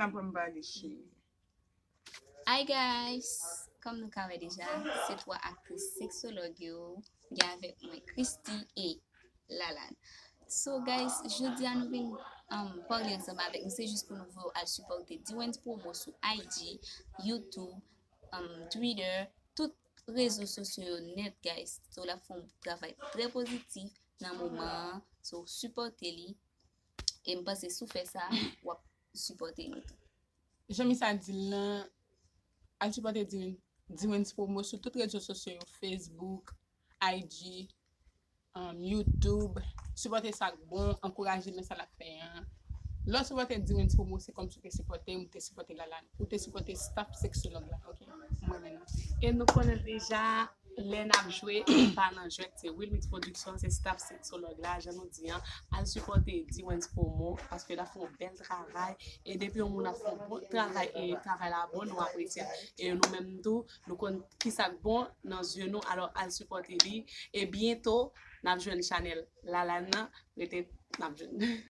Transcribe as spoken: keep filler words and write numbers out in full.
N ap pran m pale, cheri. Hi guys! Kòm nou ka wè deja, se twa aktris seksològ yo. Gen avèk mwen Christy e Lalane. So guys, jodi a nou vin um, pale ansanm avèk nou. Se jis pou nou voye w al sipòte Dwens Promo sou I G, YouTube, um, Twitter, tout rezo sosyo yo nèt guys. So l ap fè yon travay trè pozitif nan moman an. So sipòte li. E m panse si w fè sa, w ap sipòte nou tou. Jan Misa di l lan, al sipòte Dwens Promo sou tout rezo sosyo yo, Facebook, I G, um, YouTube. Sipòte sa k bon, ankouraje l nan sa l ap fè an. Lè w sipòte Dwens Promo, se kòmsi w te sipòte m, ou te sipòte Lalane, ou te sipòte staff seksològ la, ok? Mwen menm. E nou konnen deja, lè n ap jwe, nou pa nan jwèt, se Wilmix Production, se staff seksològ la, jan nou di an, al sipòte Dwens Promo, paske l ap fè yon bèl travay, e depi yon moun ap fè yon bon travay, e travay la bon, nou apresye l, e nou menm tou, nou konn kisa k bon nan zye nou, alò al sipòte li, e byento, n ap jwenn chanèl Lalane nan, rete n ap jwenn.